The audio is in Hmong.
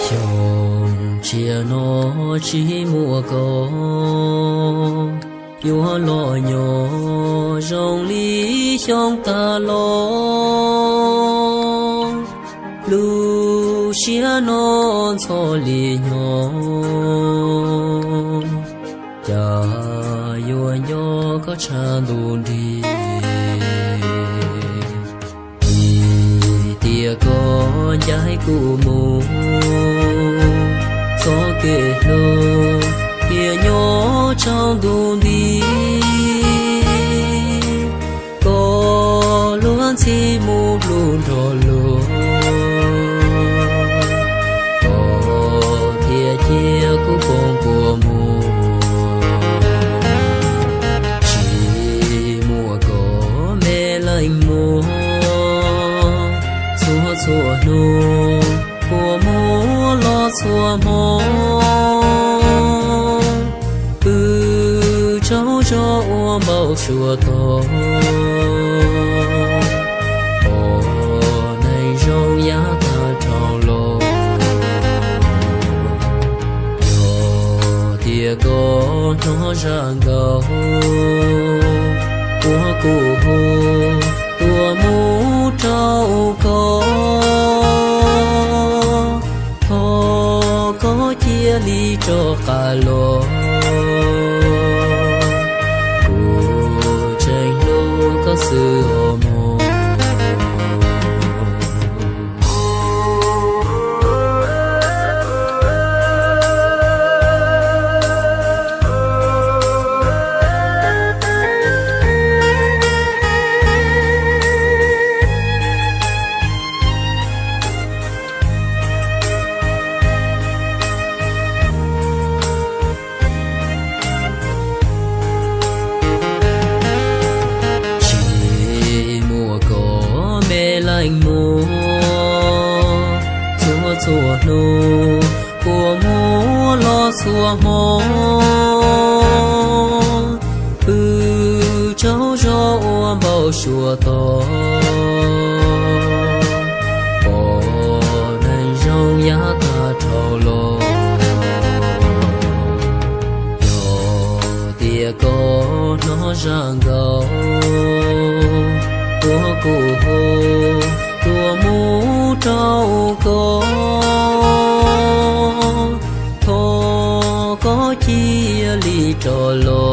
Xyoo tshiab no tsis muaj koj, yuav los nyob zoo li xyoo tas los. Lub siab no ntxhov li nyob, cas yuav nco koj tshaj ntu nrig. Vim tias koj ncaim kuv mus, txoj kev hlub thiaj nyob tsaus ntuj nti. Koj luag ntxhi mus hlub nrog luag, koj thiaj cia kuv poob kua muag. Tsis muaj koj me leej muam, txhua txhua hnub kua muag los txhua hmo. Pw tsaug zog ua npaum suav tog, pom neeg zoo yav tag dhau los. Yog tias koj hnov zaj nkaus, ua kuv hu tuaj mus rau koj. Thov koj cia li rov qab los, kuv tseem hlub koj xwb os mog. Tsis muaj koj me leej muam, txhua txhua hnub kua muag los txhua hmo. Pw tsaug zog ua npaum suav tog, pom neeg zoo yav tag dhau los. Yog tias koj hnov zaj nkaus, ua kuv hu tuaj mus rau koj. Thov koj cia li rov los,